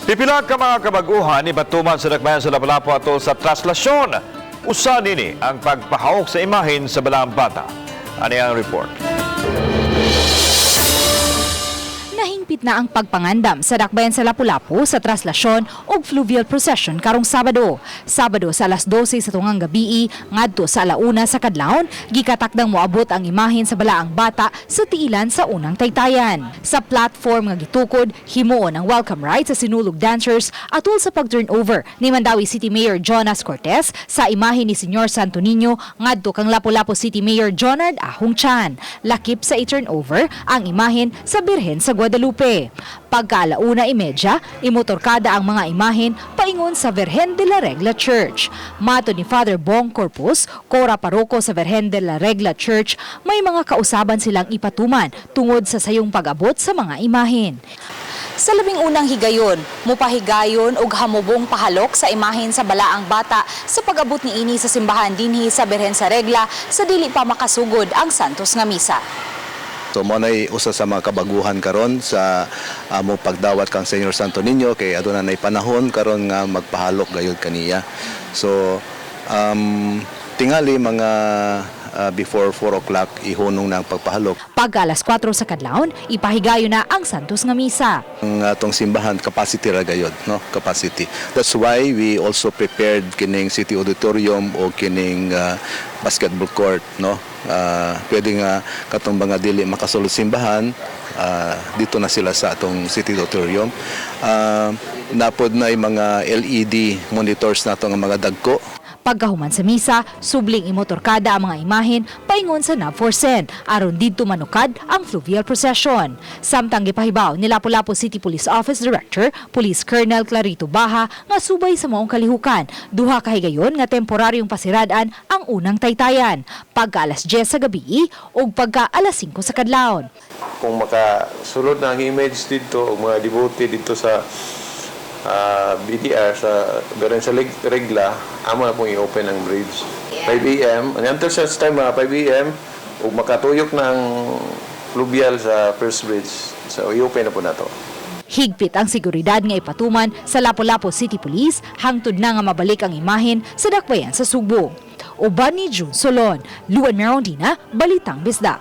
Pipila ka mga kabaguhan ipatuman sa Dakbayan sa Lapu-Lapu atol sa traslasyon. Usa nini ang pagpahawok sa imahen sa Balaang Bata. Ani ang report. Nahingpit na ang pagpangandam sa Dakbayan sa Lapu-Lapu sa traslasyon ug fluvial procession karong Sabado. Sabado sa alas 12 sa tungang gabii ngadto sa alauna sa kadlawon, gikatakdang moabot ang imahen sa Balaang Bata sa tiilan sa unang taytayan. Sa platform nga gitukod, himuon ang welcome rite sa Sinulog dancers atul sa pag-turnover ni Mandaue City Mayor Jonas Cortez sa imahen ni Senyor Santo Niño ngadto kang Lapu-Lapu City Mayor Jonard Ahong Chan. Lakip sa i-turnover ang imahen sa Birhen sa Guadalupe. Pagka 1:30, imotorkada ang mga imahen paingon sa Virgen de la Regla Church. Matod ni Father Bong Corpus, Cora Paroko sa Virgen de la Regla Church, may mga kausaban silang ipatuman tungod sa sayong pag-abot sa mga imahen. Sa 11 higayon, mupahigayon og hamubong pahalok sa imahen sa Balaang Bata sa pag-abot niini sa simbahan dinhi sa Birhen sa Regla sa dili pa makasugod ang Santos nga Misa. So mo nay usa sa mga kabaguhan karon sa amo pagdawat kang Senyor Santo Niño kay aduna nay panahon karon nga magpahalok gayud kaniya. So tingali mga before 4 o'clock ihunong na ang pagpahalok. Pagka alas 4 sa kadlawon, ipahigayon na ang Santos nga Misa. Ang atong simbahan, capacity ra gayud, no? Capacity. That's why we also prepared kining city auditorium o kining basketball court, no? Pwede nga katong mga dili makasulod simbahan, dito na sila sa atong city auditorium. Napod na yung mga LED monitors nato nga mga dagko. Pagkahuman sa misa, subling imotorkada ang mga imahen paingon sa Navforsen aron didto manukad ang fluvial procession. Samtang gipahibaw ni Lapu-Lapu City Police Office Director, Police Colonel Clarito Baha, nga subay sa maong kalihukan, duha ka higayon nga temporaryong pasirad-an ang unang taytayan, pagka alas 10 sa gabi ug pagka alas 5 sa kadlawon. Kung makasulod na ang image dito o mga devotee dito sa BDR sa Beren sa Regla, amo na pong i-open ang bridge. 5 a.m. And until such time, mga 5 a.m. ug makatuyok ng fluvial sa first bridge. So, i-open na po na to. Higpit ang seguridad nga ipatuman sa Lapu-Lapu City Police hangtod na nga mabalik ang imahen sa Dakbayan sa Sugbo. Uban ni June Solon, Luan Merondina, Balitang Bisdak.